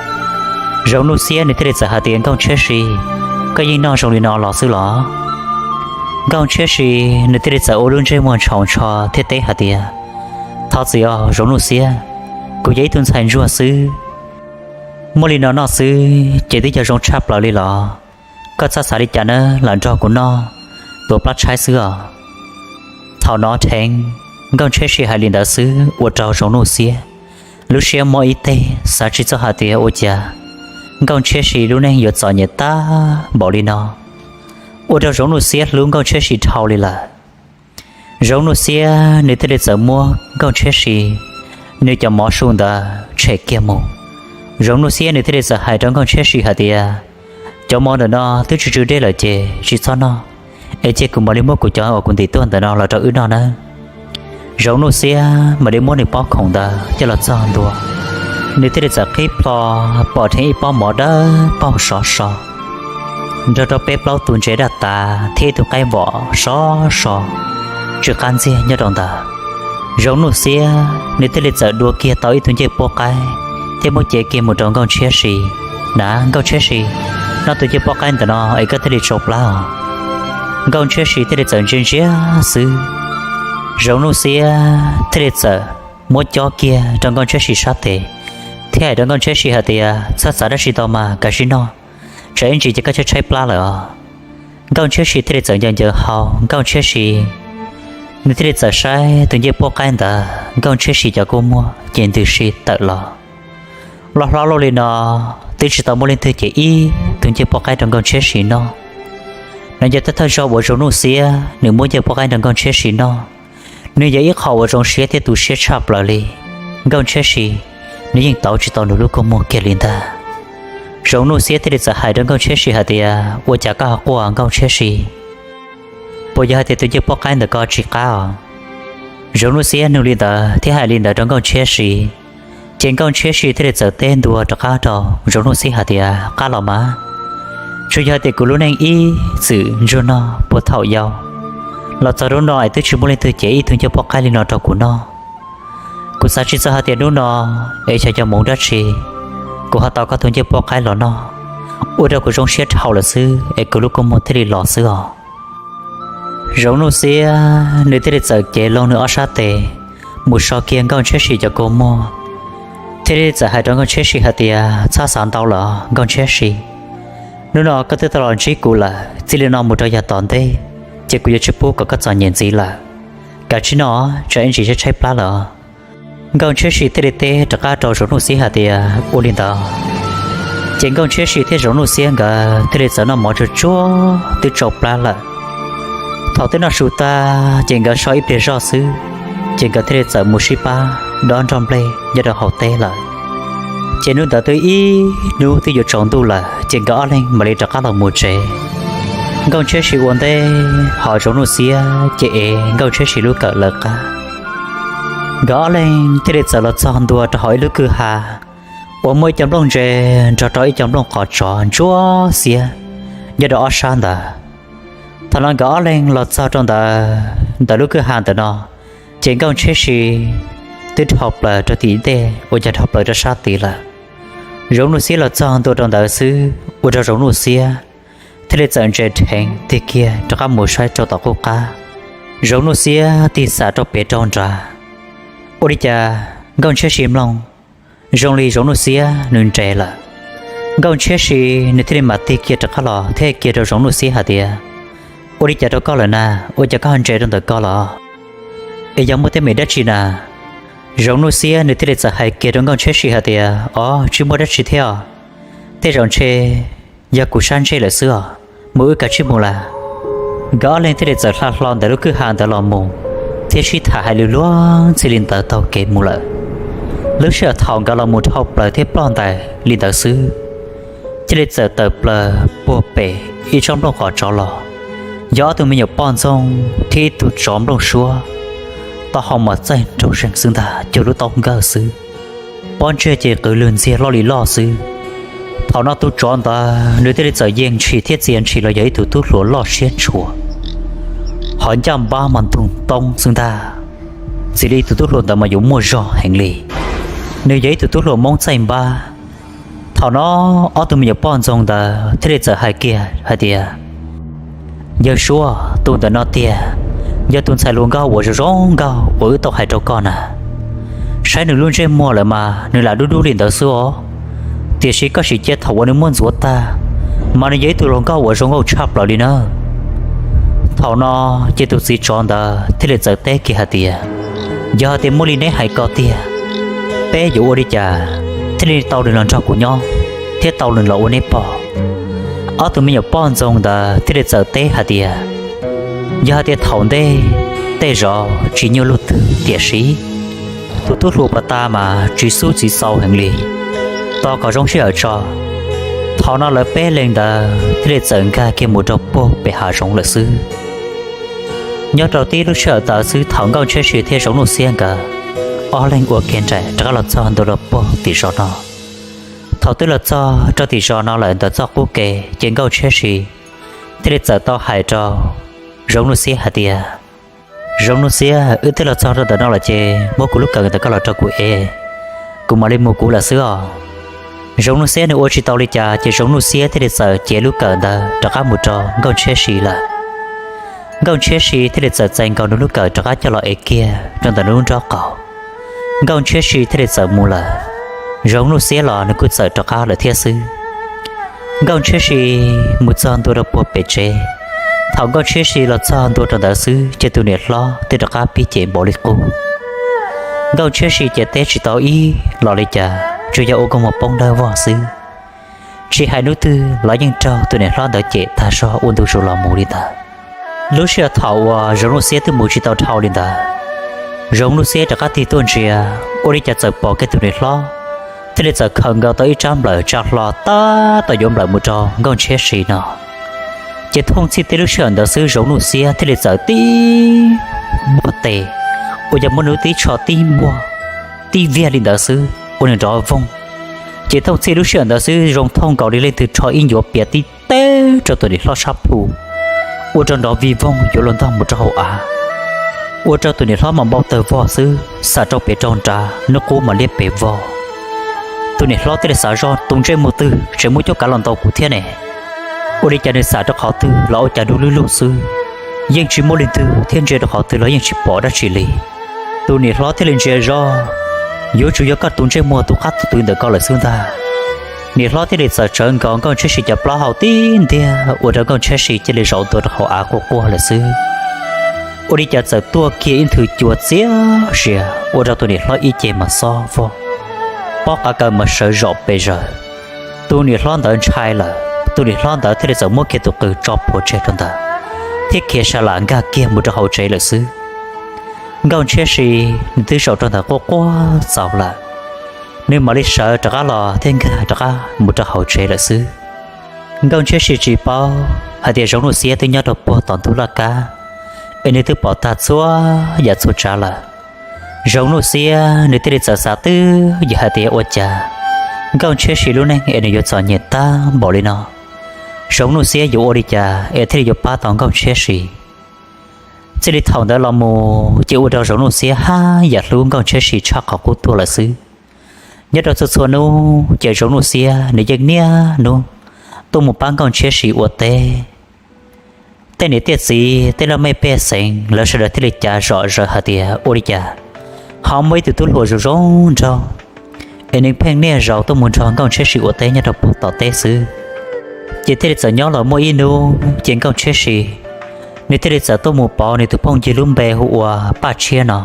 Zoov Nuj Xiab nws thiaj li txawm hais tias, Nkauj Ntshiab Si, koj yeej noj zoo li no los xwb los? Nkauj Ntshiab Si nws thiaj li txawm ua lub ntsej muag ntshau ntsho thiab teb hais tias, Thov txim os Zoov Nuj Xiab, kuv yog ib tug ntxhais ntsuag xwb. Muaj li no noj xwb ces twb yog zoo tshaj plaws li los. Koj txhob xav li cas nawb, lam nrog kuv noj, tuav plab tshaib xwb os. Thaum no dheev, Nkauj Ntshiab Si hais li ntawd xwb ua rau Zoov Nuj Xiab lub siab mob ib teg, xav tsis txog hais tias ua cas Nkauj Ntshiab Si lub neej yuav txom nyem tag npaum li no, ua rau Zoov Nuj Xiab hlub Nkauj Ntshiab Si dhau li lawm. Zoov Nuj Xiab nws thiaj li txawm muab Nkauj Ntshiab Si nws cov mov su ntawd tshem kiag mus. Zoov Nuj Xiab nws thiaj li txawm hais rau Nkauj Ntshiab Si hais tias, Cov mov ntawm no twb tsw tsw dej lawm ces tsis txhob noj, es cia kuv mam li muab kuv cov uas kuv ntim tuaj ntawm no los rau wb noj nawb. Zoov Nuj Xiab mam li muab nws pob khoom ntawd coj los txog ntua, nws thiaj li txawm qhib plho pom dheev ib pob mov dawb paug sov so nrog rau peb plaub tus ntsev daj tav thiab ib tug qaib vom sov so tsw qab ntxiag nyob rau ntawd. Zoov Nuj Xiab nws thiaj li txawm dua kiag tau ib tug ncej puab qaib thiab muab cev kiag mus rau Nkauj Ntshiab Si. Na Nkauj Ntshiab Si, noj tus ncej puab qaib ntawm no es koj thiaj li tsau plab os. Nkauj Ntshiab Si thiaj li txawm ntsia ntsia xwb. Zoov Nuj Xiab thiaj li txawm muab cob kiag rau Nkauj Ntshiab Si sab tes thiab hais rau Nkauj Ntshiab Si hais tias, Txhob xav dab tsi ntau mas kav tsij noj, tsam ib ntsis ces koj tshaib tshaib plab lawm os. Nkauj Ntshiab Si thiaj li txawm ncaws ncaws hau. Nkauj Ntshiab Si nws thiaj li txawm saib tus ncej puab qaib ntawd, Nkauj Ntshiab Si cov kua muag ces ntws si tawm los. Loj hlob luaj li no twb tsis tau muaj leej twg cev ib tug ncej puab qaib rau Nkauj Ntshiab Si noj. No yog thawj thawj zaug uas Zoov Nuj Xiab nws muab ncej puab qaib rau Nkauj Ntshiab Si noj. Nws yog ib qho uas zoo siab thiab tu siab tshaj plaws li. Nkauj Ntshiab Si nws yeej tauv tsis tau nws lub kua muag kiag li ntag. Zoov Nuj Xiab thiaj li txawm hais rau Nkauj Ntshiab Si hais tias, Ua cas koj ho quaj Nkauj Ntshiab Si? Puas yog hais tias tus ncej puab qaib ntawm ko tsis qab os? Zoov Nuj Xiab nug li ntawd thiab hais li ntawd rau Nkauj Ntshiab Si, ces Nkauj Ntshiab Si thiaj li txawm teb ntua rov qab rau Zoov Nuj Xiab hais tias, Qab los mas, tsuas yog hais tias kuv lub neej ib txwm ntsuag nog puag thaum yau los txog hnub no es twb tsis muaj leej twg cev ib tug ncej puab qaib li no rau kuv noj. Kuv xav tsis txog hais tias hnub no es xyov yog hmoov dab tsi kuv ho tau koj tus ncej puab qaib los noj, ua rau kuv zoo siab dhau lawm xwb es kuv lub kua muag thiaj li los xwb os. Zoov Nuj Xiab nws thiaj li txawm cev loo nws ob sab tes mus so kiag Nkauj Ntshiab Si cov kua muag, thiaj li txawm hais rau Nkauj Ntshiab Si hais tias, Txhob xav ntau lawm Nkauj Ntshiab Si, hnub no koj twb tau los ntsib kuv lawm, txij li no mus rau yav tom ntej ces kuv yuav tsis pub kom koj txom nyem ntxiv lawm. Kav tsij noj, tsam ib ntsis tshaib tshaib plab lawm. Nkauj Ntshiab Si thiaj li teb rov qab rau Zoov Nuj Xiab hais tias, Ua li ntawd. Ces Nkauj Ntshiab Si thiab Zoov Nuj Xiab nkawd thiaj li txawm noj mov tsuag tsuag twb tsau plab lawm. Thaum twb noj su tag ces nkawd so ib pliag zoj xwb, ces nkawd thiaj li txawm mus sib pab dob nroj nplej nyob rau hauv teb lawm. Ces hnub ntawd twb ib hnub twb yuav tsaus ntuj lawm ces nkawd ob leeg mam li rov qab los mus tsev. Nkauj Ntshiab Si ua ntej ho Zoov Nuj Xiab ces ev Nkauj Ntshiab Si lub kawm lawv qab. Nkawd ob leeg thiaj li txawm los txog ntua rau hauv ib lub kwj ha uas muaj ib co nplooj ntse nrog rau ib co nplooj qos tsov ntsuab xiab nyob rau ob sab ntawd. Thaum no nkawd ob leeg los txog rau ntawd ntawm lub kwj ha ntawm no, ces Nkauj Ntshiab Si twb dhau plaws rau tim ntej uas yog dhau plaws rau sab tid lawm. Zoov Nuj Xiab los txog ntua rau ntawd xwb ua rau Zoov Nuj Xiab thiaj li txawm ntsia dheev tig kiag rov qab mus saib rau tom qub qab. Zoov Nuj Xiab tig xam rau pem rau nrad, ua li cas Nkauj Ntshiab Si mloog zoo li Zoov Nuj Xiab nws nres lawm. Nkauj Ntshiab Si nws thiaj li mam tig kiag rov qab los thiab hais kiag rau Zoov Nuj Xiab hais tias, Ua li cas rau koj lawm na? Ua cas koj ho nres rau ntawm ko los? Es yog muaj teeb meem dab tsi na? Zoov Nuj Xiab nws thiaj li txawm hais kiag rau Nkauj Ntshiab Sis hais tias, Ov, tsis muaj dab tsi thiab os. Tej zaum ntshe yog kuv sab ntsej lawm xwb os, mus wb kav tsij mus lawm. Nkawd ob leeg thiaj li txawm hla hlo ntawm lub kwj ha ntawd los mus, thiab sib tham hais lus luag ntxhi li ntawd taug kev mus lawm. Lub sij hawm thaum nkawd los mus dhau plaws thiab ploj ntais li ntawd xwb, thiaj li txawm tawm plaws puag pem ib tsob nplooj qos tsov los, yog ob tug me nyuam poj ntxoog thiab ib tug tsov nplooj suab, taub hau mas txaij nraug zeeg xwb ntag, cuag lub taub nkawj xwb. Pob ntseg ces qw lwg ntxiag loj li loj xwb. Thaum no tus tsov ntawd nws thiaj li txawm yeej ntshis thiab txia ntshis los yog ib tug tub hluas loj siab ntshua, ho ncaj npab mas ntug toob xwb ntag. Txis li tus tub hluas ntawd mas yuav muaj zog heev li, nws yog ib tug tub hluas Hmoob txaij npab. Thaum no ob tug me nyuam poj ntxoog ntawd thiaj li txawm hais kiag hais tias, Yawg Suab, tus ntawm no tiag yog tus ntxhais hluas nkauj uas zoo zoo nkauj uas wb tau hais rau koj na. Saib nws lub ntsej muag lawm mas nws lam dub dub li ntawd xwb os, tiam sis koj sim cia thaum uas nws muab ntxuav tag, mas nws yog ib tug hluas nkauj uas zoo nkauj tshaj plaws li nawb. Thaum no ces tus txiv tsov ntawd thiaj li txawm teb kiag hais tias, Yog hais tias muaj li neb hais ko tiag, peb yuav ua li cas thiaj li tau nws los nrog kuv nyob thiab tau nws los ua neb pog? Ob tug me nyuam poj ntxoog ntawd thiaj li txawm teb hais tias, Yog hais tias thaum ntej tej zaum tsis nyuaj luaj twg, tiam sis tus tub hluas pas tas mas tsis xub tsis xaus heev li, tos kom zoo sij hawm tso. Thaum no lawv peb leeg ntawd thiaj li txawm nkag kiag mus rau puag pem hav zoov lawm xwb. Nyob rau tib lub sij hawm ntawd xwb, thaum Nkauj Ntshiab Sis thiab Zoov Nuj Xiab nkawd ob leeg ua kev nraim rov qab los txog ntua rau puag tim zos no. Thaum twb los txog rau tim zos no lawm ntawm txoj qub kev, ces Nkauj Ntshiab Sis thiaj li txawm tau hais rau Zoov Nuj Xiab hais tias, Zoov Nuj Xiab, wb twb los txog rau ntawm no lawm ces muab kuv lub kawm ntawm koj los rau kuv es kuv mam li mus kuv lawm xwb os. Zoov Nuj Xiab nws ua tsis tau li cas ces Zoov Nuj Xiab thiaj li txawm cev lub kawm ntawd rov qab mus rau Nkauj Ntshiab Sis lawm. Nkauj Ntshiab Sis thiaj li txawm txais nkaus nws lub kawm rov qab coj los ev kiag rau ntawm nws lub nrob qaum. Nkauj Ntshiab Sis thiaj li txawm mus lawm. Zoov Nuj Xiab los nws kuj txawm rov qab lawm thiab xwb. Nkauj Ntshiab Sis mus txog ntua rau puag pem tsev. Thaum Nkauj Ntshiab Sis los txog ntua rau ntawd xwb ces tus niam hlob twb rov qab pib cem npaum li qub. Nkauj Ntshiab Sis ces teb tsis tau ib los li cas, tsuas yog ua kua muag poob dawb vog xwb. Tsis hais hnub twg los yeej raug tus niam hlob ntawd cem tag zog ua ntu zus los mus li ntawd. Lub sij hawm thaum uas Zoov Nuj Xiab twb mus tsis tau dhau li ntawd, Zoov Nuj Xiab rov qab tig tuaj ntsia, ua li cas txawm pom kiag tus niam hlob thiaj li txawm khaws nkaus tau ib rab nplawm tsa hlo tab tom yuav nplawm mus rau Nkauj Ntshiab Sis no. Ces thooj txhij tib lub sij hawm ntawd xwb Zoov Nuj Xiab thiaj li txawm tib npuaj tes, uas yog muab nws lub tib tsho tib npuaj, tib viag li ntawd xwb ua nws nrov voog. Ces thooj txhij lub sij hawm ntawd xwb zoo thooj nkaus li leej twg rho ib ncuav pias tib teb rau tus niam hlob sab plhu, ua rau nrov vig voog yuav luag ntog mus rau hauv av, ua rau tus niam hlob mas npau taws vog xwb, xam rau pem rau nrad hnub qub mas liab pes vog. Tus niam hlob thiaj li xav zoj tus ntsej muag twg tseem muaj cuab kav los ntaus kuv thiab ne. Ua li cas nws xam rau qhov twg los ua cas dub lug lug xwb, yeej tsis muaj leej twg thiab ntsia rau qhov twg los yeej tsis pom dab tsi li. Tus niam hlob thiaj li ntsia zoj, yuav tsum yog koj tus ntsej muag tus qab tus twv ntawm koj lawm xwb ntag. Niam hlob thiaj li txawm tsawv nkaus Nkauj Ntshiab Sis cov plaub hau tib ntiag ua rau Nkauj Ntshiab Sis cia li zaum ntua rau hauv av quaj quaj lawm xwb. Ua li cas txawm tuaj kiag ib nthwv cua txiab zias ua rau tus niam hlob ib ce mas xob vog, pob qav kaws mas sawv zom pes zaws. Tus niam hlob ntawd ntshai lawm, tus niam hlob ntawd thiaj li txawm muab kiag tus qws tso puag tseg rau ntawd, thiab khiav sa lam nkag kiag mus rau hauv tsev lawm xwb. Nkauj Ntshiab Sis nws twb zaum rau ntawm quaj quaj txaus lawm, nws mam li sawv rov qab los thiab nkag rov qab mus rau hauv tsev lawm xwb. Nkauj Ntshiab Sis tsis paub hais tias Zoov Nuj Xiab twb nyob rau puag tom ntug laj kab, es nws twb pom tag txhua yam txhua tsav lawm. Zoov Nuj Xiab nws thiaj li txawm xav twb ywm hais tias ua cas Nkauj Ntshiab Sis lub neej es nws yuav txom nyem tag npaum li no. Zoov Nuj Xiab yuav ua li cas es thiaj li yuav pab tau Nkauj Ntshiab Sis? Txij li thaum ntawd los mus ces ua rau Zoov Nuj Xiab haj yam hlub Nkauj Ntshiab Sis tshaj qhov qub tuaj lawm xwb. Nyob rau txhua txhua hnub ces Zoov Nuj Xiab nws yeej niaj hnub tuaj mus pab Nkauj Ntshiab Sis ua teb. Tej niam tej txiv tej laj mej pej xeem lawv sawv daws thiaj li cav zom zaws hais tias ua li cas ho muaj ib tug tub hluas zoo zoo nraug es nws pheej niaj zaus tuaj mus nrog Nkauj Ntshiab Sis ua teb nyob rau puag tom teb xwb. Ces thiaj li txawm nyob los muaj ib hnub ces Nkauj Ntshiab Sis nws thiaj li txawm tuaj mus pauv nws tus phooj ywg lub npe hu ua Paj Tshiab no.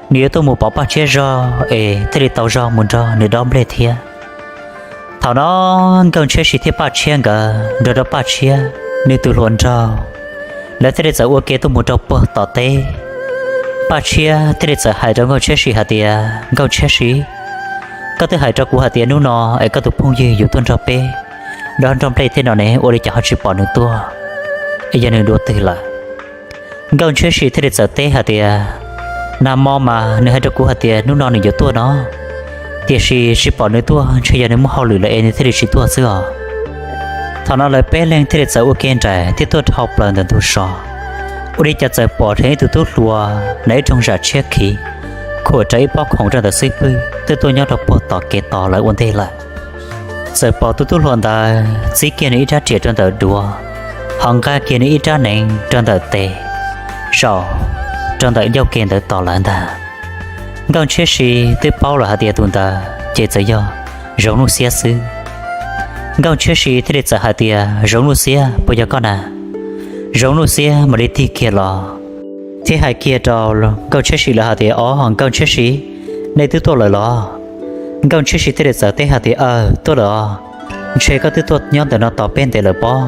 nws yuav tuaj mus pov Paj Tshiab zog es thiaj li tau zog mus nrog nws dob nplej thiab. Thaum no Nkauj Ntshiab Si thiab Paj Tshiab nkawd nrog rau Paj Tshiab nws tus hluas nraug, lawv thiaj li txawm ua ke tuaj mus rau puag tom teb. Paj Tshiab thiaj li txawm hais rau Nkauj Ntshiab Si hais tias, Nkauj Ntshiab Si, koj twb hais rau kuv hais tias hnub no es koj tus phooj ywg yuav tuaj nrog peb dob nrog nplej thiab no ne, ua li cas ho tsis pom nws tuaj, es yog nws dua twg lawm? Nkauj Ntshiab Si thiaj li txawm teb hais tias, Nag hmo mas nws hais rau kuv hais tias hnub no nws yuav tuaj no, tiam sis tsis pom nws tuaj, ntshe yog nws muaj hauj lwm lawm es nws thiaj li tsis tuaj xwb os. Thaum no lawv peb leeg thiaj li txawm ua ke nraim thiab tuaj dhau plaws ntawm ntug zos, ua li cas txawm pom dheev ib tug tub hluas hnav ib rooj zam tshiab khiv, khuam rawv ib pob khoom rau ntawm xub pwg twb tuaj nyob rau puag tom kev tos lawv ua ntej lawm. Txawm pom tus tub hluas ntawd txib kiag nws ib rab riam rau ntawm duav, ho nqa kiag nws ib rab hneev rau ntawm tes, zaum rau ntawm ncauj ke ntawd tos lawv ntag. Nkauj Ntshiab Si twb paub lawm hais tias tus ntawd ces txawm yog Zoov Nuj Xiab xwb. Nkauj Ntshiab Si thiaj li txawm hais tias, Zoov Nuj Xiab, puas yog koj na? Zoov Nuj Xiab mam li tig kiag los thiab hais kiag rau Nkauj Ntshiab Si lawv hais tias, Os, Nkauj Ntshiab Si, nej twb tuaj lawm los? Nkauj Ntshiab Si thiaj li txawm teb hais tias, Aw, tuaj lawm os. Ntshe koj twb tuaj nyob ntawm no tos peb ntev lawm pob.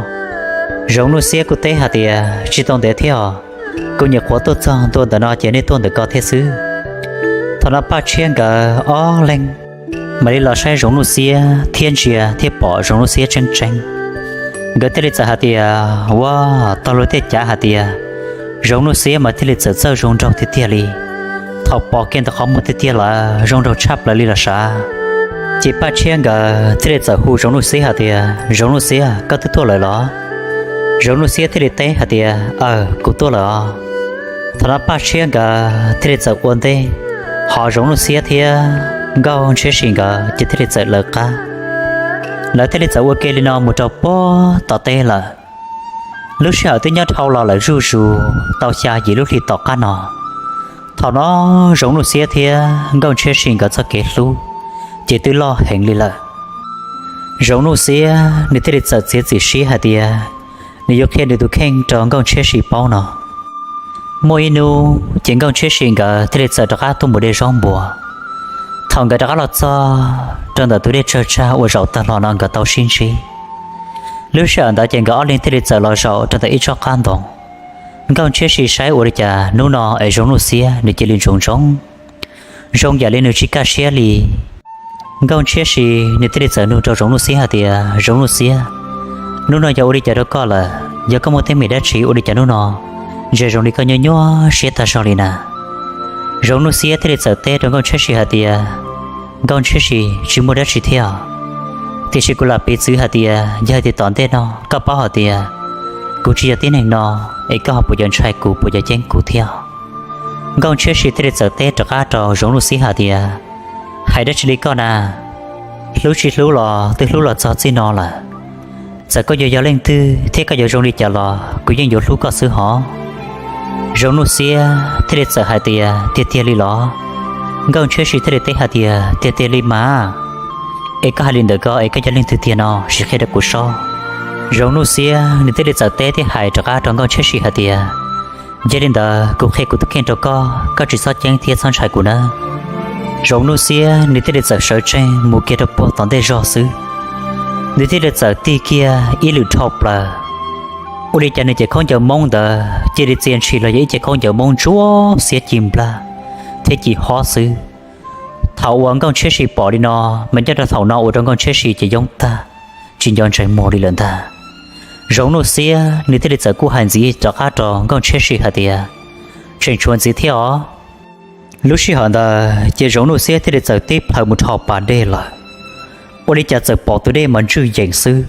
Zoov Nuj Xiab kuj teb hais tias, Tsis tau ntev thiab os, kuv nyuam qhuav tuaj txog ntua ntawm no ces nej tuaj ntawm ko thiab xwb. Thaum no Paj Tshiab nkawd ob leeg mam li los saib Zoov Nuj Xiab thiab ntsia thiab pom Zoov Nuj Xiab tseeb tseeb. Nkawd thiaj li txawm hais tias, Ua, tau luag tej cav hais tias Zoov Nuj Xiab mas thiaj li txawm txawj zoo nraug tiag tiag li. Thaum pom kiag ntawm qhov muag tiag tiag lawm zoo nraug tshaj plaws li los sav. Ces Paj Tshiab nkawd thiaj li txawm hu Zoov Nuj Xiab hais tias, Zoov Nuj Xiab, koj twb tuaj lawm los? Zoov Nuj Xiab thiaj li teb hais tias, Aw, kuv tuaj lawm os. Thaum no Paj Tshiab nkawd thiaj li txawm ua ntej, ho Zoov Nuj Xiab thiab Nkauj Ntshiab Si nkawd ces thiaj li txawm lawv qab. Lawv thiaj li txawm ua ke li no mus rau puag tom teb lawm. Lub sij hawm twb nyob dhau los lawm zuj zus tau xya yim lub hli tom qab no. Thaum no Zoov Nuj Xiab thiab Nkauj Ntshiab Si nkawd txoj kev hlub ces twb loj heev li lawm. Zoov Nuj Xiab nws thiaj li txawm txiav txim siab hais tias nws yuav qhia nws tus kheej rau Nkauj Ntshiab Si paub no. Muaj ib hnub ces Nkauj Ntshiab Si nkawd thiaj li txawm rov qab tuaj mus de zaub npua. Thaum nkawd rov qab los txog rau ntawm tus dej tsawg tsag uas zaum tag hlo no nkawd tau sib ntsib, lub sij hawm ntawd ces nkawd ob leeg thiaj li txawm los zaum rau ntawm ib tsob qab ntoo. Nkauj Ntshiab Si saib ua li cas hnub no es Zoov Nuj Xiab nws cia li ntsoov ntsoov zoo yam li nws tsis kaj siab li. Nkauj Ntshiab Si nws thiaj li txawm nug rau Zoov Nuj Xiab hais tias, Zoov Nuj Xiab, hnub no yog ua li cas rau koj lawm? Yog koj muaj teeb meem dab tsi ua li cas hnub no ntshe zoo li koj nyuaj nyuaj siab tag zog li na? Zoov Nuj Xiab thiaj li txawm teb rau Nkauj Ntshiab Si hais tias, Nkauj Ntshiab Si, tsis muaj dab tsi thiab, tiam sis kuv lam piv txwv hais tias yog hais tias tom ntej no koj paub hais tias kuv tsis yog tib neeg no, es koj ho puas yuav ntshai kuv, puas yuav ceeb kuv thiab? Nkauj Ntshiab Si thiaj li txawm teb rov qab rau Zoov Nuj Xiab hais tias, Hais dab tsi li koj na? Hlub tsis hlub los twb hlub los txog txij no lawm. Txawm koj yuav yog leej twg thiab koj yuav zoo li cas los kuv yeej yuav hlub koj xwb hov. Zoov Nuj Xiab thiaj li txawm hais tias, Tiag tiag li los? Nkauj Ntshiab Si thiaj li teb hais tias, Tiag tiag li mas. Es koj hais li ntawd ko es koj yog leej twg tiag no, sim qhia rau kuv saib. Zoov Nuj Xiab nws thiaj li txawm teb thiab hais rov qab rau Nkauj Ntshiab Si hais tias, Yog li ntawd kuv qhia kuv tus kheej rau koj, koj tsis txhob ceeb thiab txhob ntshai kuv nawb. Zoov Nuj Xiab nws thiaj li txawm sawv tsees mus kiag rau puag tom ntej zog xwb. Nws thiaj li txawm tig kiag ib lwm dhau plaws, ua li cas nws cev khaub ncaws Hmoob ntawd cia li txia ntshis los yog ib cev khaub ncaws Hmoob ntsuab xiab ci nplag thiab ci hob xwb. Thaum uas Nkauj Ntshiab Si pom li no, mas nyob rau thaum no ua rau Nkauj Ntshiab Si ces yoob tag, tsis nco ntsees muag li lawm ntag. Zoov Nuj Xiab nws thiaj li txawm kuj hais ntxiv rov qab rau Nkauj Ntshiab Si hais tias, Tseem tshuav ntxiv thiab os. Lub sij hawm ntawd ces Zoov Nuj Xiab thiaj li txawm tib plhaws mus dhau pas dej lawm, ua li cas txawm pom tus dej mas ntswj yees xwb.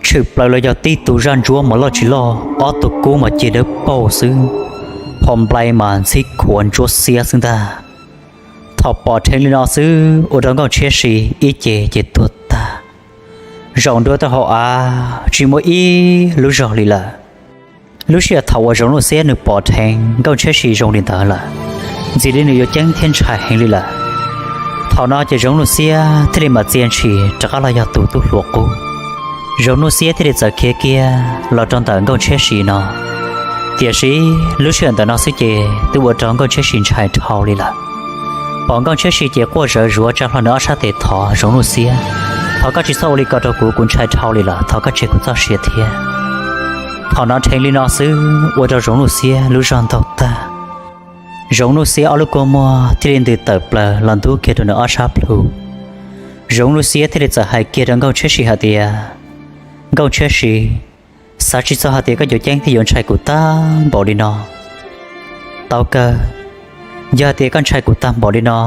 Tshwm plaws los yog tib tug zaj ntsuab mas loj tsis loj, ob tug kub mas cig dawb paug xwb, ho nplai mas ntxhib khuav ntsuab xiab xwb ntag. Thaum pom dheev li no xwb ua rau Nkauj Ntshiab Si ib ce ces tuag tag, zaum ntua rau hauv av tsis muaj ib lub zog li lawm. Lub sij hawm thaum uas Zoov Nuj Xiab nws pom dheev Nkauj Ntshiab Si zoo li ntawd lawm, ntxim li nws yuav ceeb thiab ntshai heev li lawm. Thaum no ces Zoov Nuj Xiab thiaj li mam txia ntshis rov qab los yog tus tub hluas qub. Zoov Nuj Xiab thiaj li txawm khiav kiag los rau ntawm Nkauj Ntshiab Si no, Tiam sis lub sij hawm ntawm no xwb ces twb ua rau Nkauj Ntshiab Si ntshai dhau li lawm. Pom Nkauj Ntshiab Si ces quaj zawv zuav tsa hlo nws ob sab tes thov Zoov Nuj Xiab: Thov koj tsis txhob ua li ko rau kuv, kuv ntshai dhau li lawm, thov koj tseg kuv txoj sia thiab. Thaum hnov dheev li no xwb ua rau Zoov Nuj Xiab lub zog ntaug tag. Zoov Nuj Xiab ob lub kua muag thiaj li ntws tawm plaws los ntub kiag rau nws ob sab plhu. Zoov Nuj Xiab thiaj li txawm hais kiag rau Nkauj Ntshiab Si hais tias: Nkauj Ntshiab Si, xav tsis txog hais tias koj yuav ceeb thiab yuav ntshai kuv tag npaum li no. Tau kawg, yog hais tias koj ntshai kuv tag npaum li no,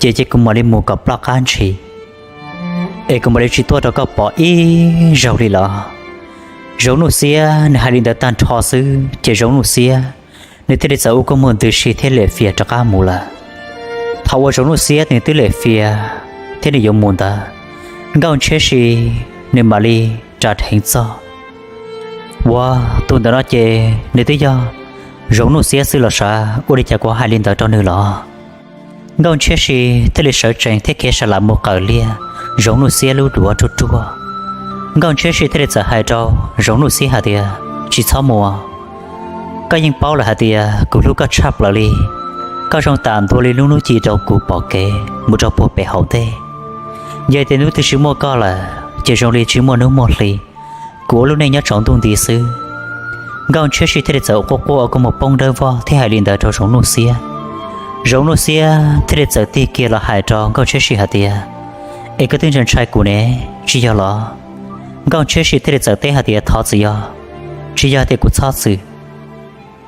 ces cia kuv mam li mus kom ploj qab ntshis, es kuv mam li tsis tuaj rau koj pom ib zaug li lawm. Zoov Nuj Xiab nws hais li ntawd tag nrho xwb ces Zoov Nuj Xiab nws thiaj li txawm ua kua muag ntws si thiab liam fias rov qab mus lawm. Thaum uas Zoov Nuj Xiab nws twb liam fias thiab nws yuav mus ntawd, Nkauj Ntshiab Si nws mam li ras dheev txog. Ua, tus ntawm no ces nws twb yog Zoov Nuj Xiab xwb los sav, ua li cas kuv hais li ntawd rau nws los? Nkauj Ntshiab Si thiaj li sawv tsees thiab khiav sa lam mus qawm liag Zoov Nuj Xiab lub duav ruaj ruaj. Nkauj Ntshiab Si thiaj li txawm hais rau Zoov Nuj Xiab hais tias: Tsis txhob mus. Koj yeej paub lawm hais tias kuv hlub koj tshaj plaws li. Koj zoo tam ntua li lub hnub ci rau kuv pom kev mus rau puag pem hauv ntej. Yog tias hnub twg tsis muaj koj lawm ces zoo li tsis muaj hnub muaj hli, kuv ua lub neej nyob tsaus ntuj nti xwb. Nkauj Ntshiab Si thiaj li txawm quaj quaj ua kua muag poob dawb vog thiab hais li ntawd rau Zoov Nuj Xiab. Zoov Nuj Xiab thiaj li txawm tig kiag los hais rau Nkauj Ntshiab Si hais tias: Es koj twb ntshai ntshai kuv ne, tsis yog los? Nkauj Ntshiab Si thiaj li txawm teb hais tias: Thov txim yog, tsis yog tias kuv txhob txwm,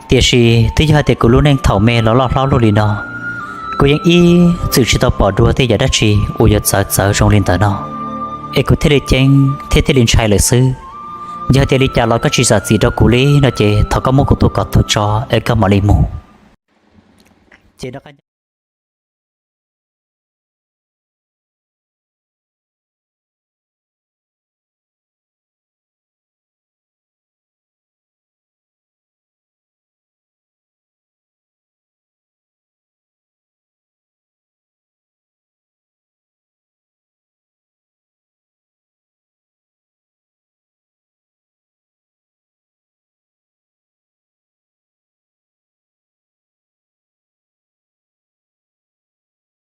tiam sis twb yog hais tias kuv lub neej thaum me los loj hlob luaj li no, kuv yeej ib txwm tsis tau pom dua tej yam dab tsi uas yuav txawv txawv zoo li ntawd no, es kuv thiaj li ceeb thiab thiaj li ntshai lawm xwb. Yog tias li cas los koj tsis zam txim rau kuv li no ces thov koj muab kuv tus kov tuag tso es koj mam li mus. Ces